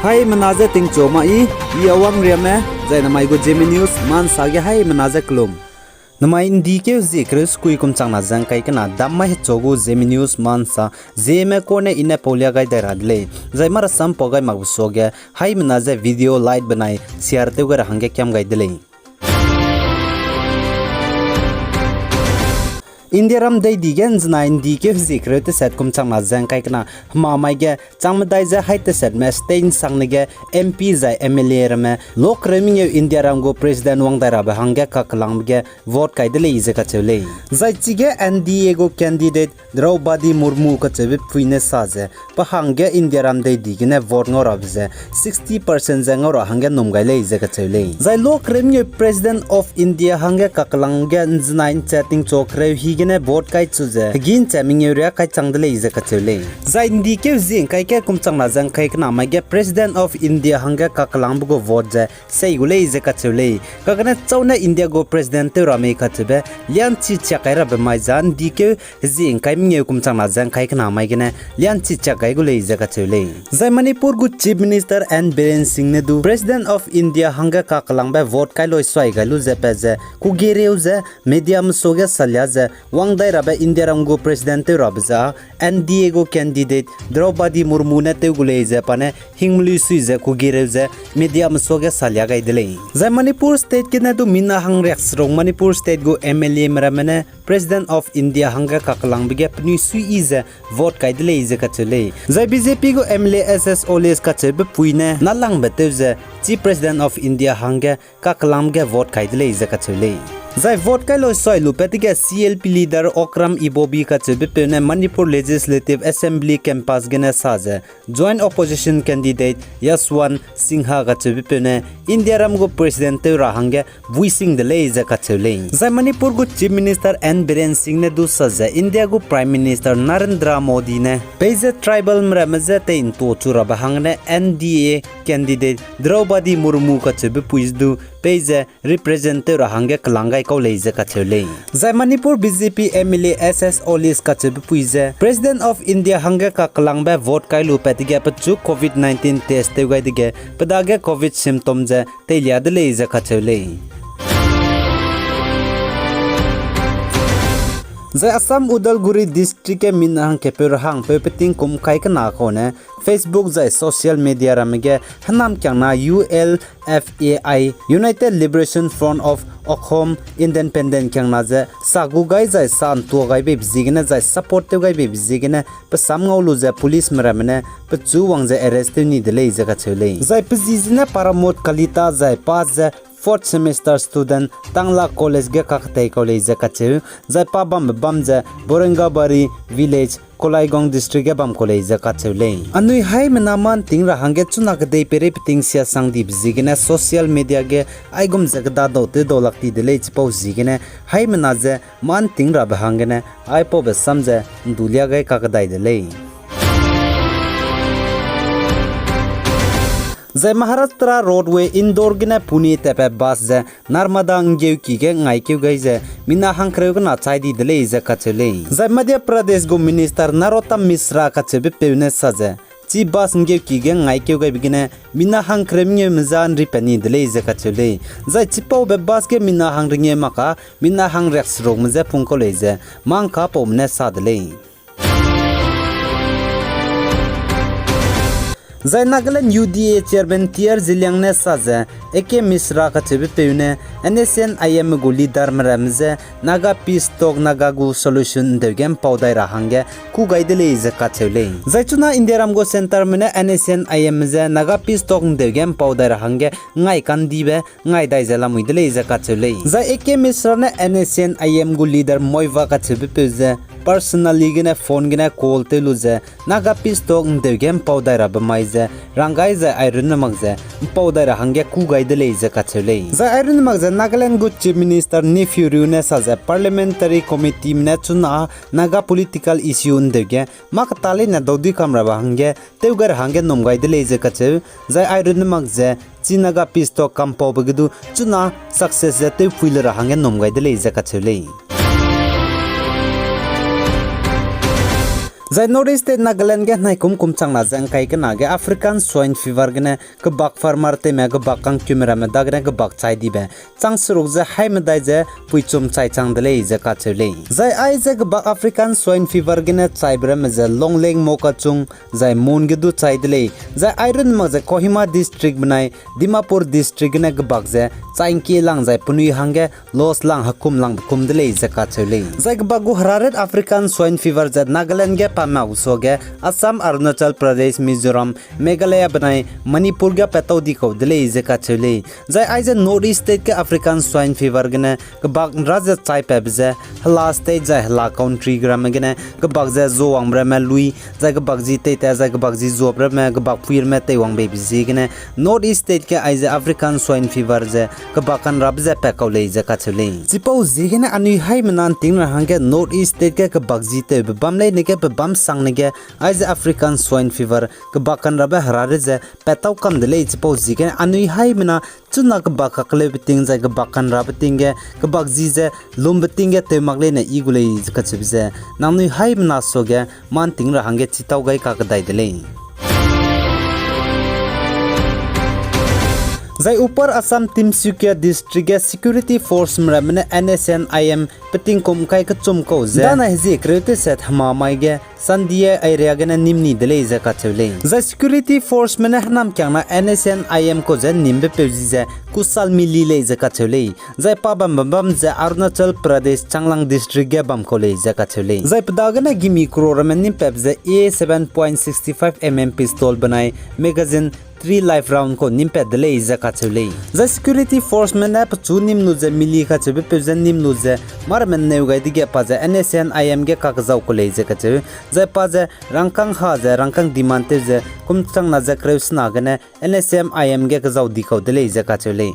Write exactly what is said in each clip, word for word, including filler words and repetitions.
Haimena je tingchu ma i, i Awang Riame, zai namai gu Zeme News Ma Nsa ge haimena je kelum. Namai ’ndi keu hezie kereu sekui kum changna ze ’ngkai kena dam mai hechu gu Zeme News Ma Nsa, Zeme kune i ne paulia gai dai ra de lei. Zai marasam pau gai makbe suage, haimena je video like benai share tew gai ra hangge kiam gai de lei. Indiaram deidi ge ’nzenai ’ndi keu hezie kereu teset kum changna ze ’ngkai kena hemamai ge changmedai ze hai tesetme state ’nsangne ge M P zai M L A ramme lokereu mengeu Indiaram gu president wang dai rabe hangge kakelangbe ge vote kai de lei ze kacheu lei. Zai chige N D A gu candidate Draupadi Murmu kacheube pui ne sa ze, pe hangge Indiaram deidi gene vote ngau rabe ze sixty percent ze ngau ra hangge num gai lei ze kacheu lei. Zai lokereu mengeu President of India hangge kakelang ge ’nzenai ’nchat tingchu kereu hi gene vote kai chu ze hegî ’nchat mengeu riâ kai chang de lei ze kacheu lei. Zai ’ndi keu hezie ’ngkai ge kum changna ze ’ngkai kena mai ge President of India hangge kakelangbe gu vote ze sei gu lei ze kacheu lei. Kagene châu ne India gu president tew ra mei kacheube lianchi chiak kai rabe mai za ’ndi keu hezie ’ngkai mengeu kum changna ze ’ngkai kena mai gene lianchi chiak gai gu lei ze kacheu lei. Zai Manipur gu Chief Minister N Biren Singh ne du President of India hangge kakelangbe vote kai loi suai gai lu ze pat ze kugereu ze mediame suage salia ze wang dai rabe Indiaram gu president tew rabe za N D A gu candidate Draupadi Murmu ne tew gu lei ze pa ne hingmelui sui ze kugereu ze mediame suage salia gai de lei. Zai Manipur State gene du mina hangriakseruk Manipur State gu M L A me ramme ne President of India hangge kakelangbe ge penui suiyi ze vote kai de lei ze kacheu lei. Zai B J P gu M L A S S Olis kacheube pui ne nâlangbe tew ze chi President of India hangge kakelangbe ge vote kai de lei ze kacheu lei. Zai vote kai loi suai lu pat ge C L P leader Okram Ibobi kacheube peu ne Manipur Legislative Assembly campus gene sa ze joint opposition candidate Yashwant Sinha kacheube peu ne Indiaram gu president tew ra hangge buising de lei ze kacheu lei. Zai Manipur gu Chief Minister N Biren Singh ne du sa ze India gu Prime Minister Narendra Modi ne peize tribal me ramme je tei ’ntuachu rabe hangne N D A candidate Draupadi Murmu kacheube pui ze du peize represent tew ra hangge kelang gai kau lei ze kacheu lei. Zai Manipur B J P M L A S S Olis kacheube pui ze President of India hangge kakelangbe vote kai lu pat ge pechu covid nineteen test tew gai dege pe dage covid symptom ze teilia de lei ze kacheu lei. Zai Assam Udalguri District ge mina hangkepeu ra hangpeu peting kum kai kena kau ne Facebook zai social media ramme ge henam kiangna U L F A I, United Liberation Front of Akhom Independent kiangna ze sa gu gai zai sa ’ntua gai beibe ziegene zai support tew gai beibe ziegene pe sam ngau lu ze police me ramme ne pechu wang ze arrest tew ni de lei ze kacheu lei. Zai pe zi zene Paramod Kalita zai pa ze fourth semester student Tangla College ge kaketei kau lei ze kacheu, zai pa bambe bam ze Borengabari Village, Kolaigong District ge bam kau lei ze kacheu lei. Anui haimena mâ ’nting ra hangge chuna kedei peirei peting sia sang dibe ziegene social media ge aigum ze kedadau tew dau lak ti de lei chipau ziegene haimena ze mâ ’nting rabe hanggene aipaube sam ze ’ndulia gai kakdai de lei. Zai Maharashtra Roadway Indore gene Pune tatbe bus ze Narmada ’nggeuki ge ngaikeu gai ze mina hangkereu kena chai di de lei ze kacheu lei. Zai Madhya Pradesh gu Minister Narottam Mishra kacheube peu ne sa ze, chi bus ’nggeuki ge ngaikeu gaibe gene mina hangkereu mengeu meza ’nripat ni de lei ze kacheu lei. Zai chipaube bus ge mina hangrengeu mak ka mina hangriakserukme je pung kau lei ze mangkapaume ne sa de lei. Zai Nagaland U D A Chairman T R Zeliang ne sa ze, A K Mishra kacheube peu ne N S C N I M gu leaderme ramme je Naga Peace Talk, Naga gu solution ’ndeu ge ’mpau dai ra hangge kû gai de lei ze kacheu lei. Zai chuna Indiaram gu centreme ne N S C N I M je Naga Peace Talk ’ndeu ge ’mpau dai ra hangge ngai kandibe ngai dai ze lamui de lei ze kacheu lei. Zai A K Mishra ne N S C N I M gu leader Moiva kacheube peu ze personally gene phone gene call tew lu ze Naga Peace Talk ’ndeu ge ’mpau dai rabe mai ze ranggai zai airunne mak ze ’mpau dai ra hangge kû gai de lei ze kacheu lei. Zai airunne mak ze Nagaland gu Chief Minister Neiphiu Rio ne sa ze Parliamentary Committeeme ne chuna Naga political issue ’ndeu ge mâ keta leine daudui kam rabe hangge tew gai ra hangge num gai de lei ze kacheu, zai airunne mak ze chi Naga Peace Talk kampaube ge du chuna success ze tewpui le ra hangge num gai de lei ze kacheu lei. Zai North East State Nagaland ge naikum kum changna ze ngkai kena ge African Swine Fever gene kebak farmer tewme kebak kangkume ramme dagene kebak chai dibe chang seruk ze hai medai ze puichum chai chang de lei ze kacheu lei. Zai aize kebak African Swine Fever gene chaibe ramme ze Longleng, Mokokchung, zai Mon ge du chai de lei. Zai airun mak ze Kohima District benai Dimapur District gene kebak ze chai ngkie lang zai penui hangge loss lang hekum langbe kum de lei ze kacheu lei. Zai kebak gu herarit African Swine Fever ze Nagaland ge pa mak suage Assam, Arunachal Pradesh, Mizoram, Meghalaya benai Manipur ge patau di kau de lei ze kacheu lei. Zai aize North East State ge African Swine Fever gene kebak nra ze chai pabe ze hela state zai hela country ge ramme gene kebak ze zuawangbe ramme lui, zai kebak ji teita zai kebak ji zuabe ramme kebak pui ramme teiwang beibe ziegene North East State ge aize African Swine Fever ze kebak kanrabe ze pa kau lei ze kacheu lei. Chipau ziegene anui haimena nting ra hangge North East State ge kebak ji tewbe bam leine ge pe bam sangne ge aize African Swine Fever kebak kanrabe herarit ze patau kam de lei. Chipau ziegene anui haimena chuna kebak kakleube ting zai kebak kanrabe ting ge kebak ji ze lumbe ting ge tew mak leine i gu lei ze kacheube ze nangnui haimena suage mâ nting ra hangge chitau gai kakdai de lei. Zai Upper Assam Tinsukia District ge security forceme ramme ne N S C N I M peting kum kai kechum kau ze dane hezie kereu teset hema mai ge Sandia area gene nim ni de lei ze kacheu lei. Zai security forceme ne hênamkiangna N S C N I M kau ze nimbe peu ji ze Kusal Mili lei ze kacheu lei. Zai pa bambe bam ze Arunachal Pradesh Changlang District ge bam kau lei ze kacheu lei. Zai pe dagene gimi kro ramme nimpatbe ze A seven point six five mm pistol benai magazine three live round kau nimpat de lei ze kacheu lei. Zai security forceme ne pechu nim lu ze Mili kacheube peu ze nim lu ze mâ ramme nneu gai dege pa ze N S C N I M ge kakzau kau lei ze kacheu. Zai pa ze rangkâng ha ze rangkâng demand tew ze kum changna ze kereu sena gene N S C N I M ge kezau di kau de lei ze kacheu lei.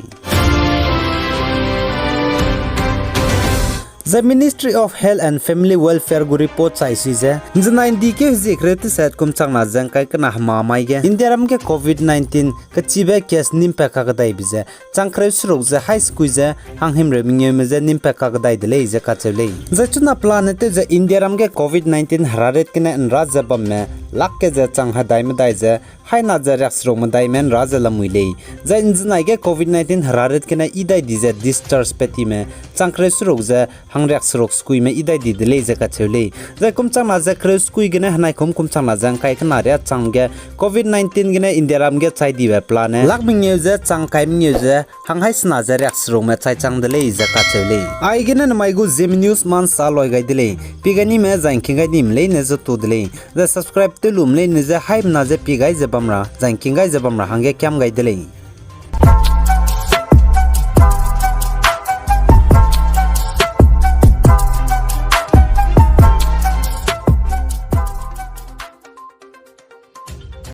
Zai Ministry of Health and Family Welfare gu report chai sui ze, nzenai ndikeu hezie kereu teset kum changna ze ngkai kena hema mai ge Indiaram ge Covid nineteen kechibe case nimpat kakdaibe ze chang kereu seruk ze hai sekui ze hanghimreu mengeume je nimpat kakdai de lei ze kacheu lei. Zai chuna pelane tew ze Indiaram ge Covid nineteen herarit gene nra ze bamme lak ke ze chang hedai medai ze haina ze riakseruk medaime nra ze lamui lei. Zai nzenai ge Covid nineteen herarit gene idai di ze discharge patime chang kereu seruk ze hangriakseruk sekuime idai di de lei ze kacheu lei. Zai kum changna ze kereu sekui gene henai kum kum changna ze ngkai kena riâ chang ge Covid nineteen gene Indiaram ge chai dibe pelane lak mengeu ze chang kai mengeu ze hang hai sena ze riakserukme chai chang de lei ze kacheu lei. Aigene nemai gu Zeme News ma nsa loi gai de lei. Pie gai nime zai ngking gai nime leine ze tu de lei. Zai subscribe tew lume leine je haimena je pie gai ze bam ra zai ngking gai ze bam ra hangge kiam gai de lei.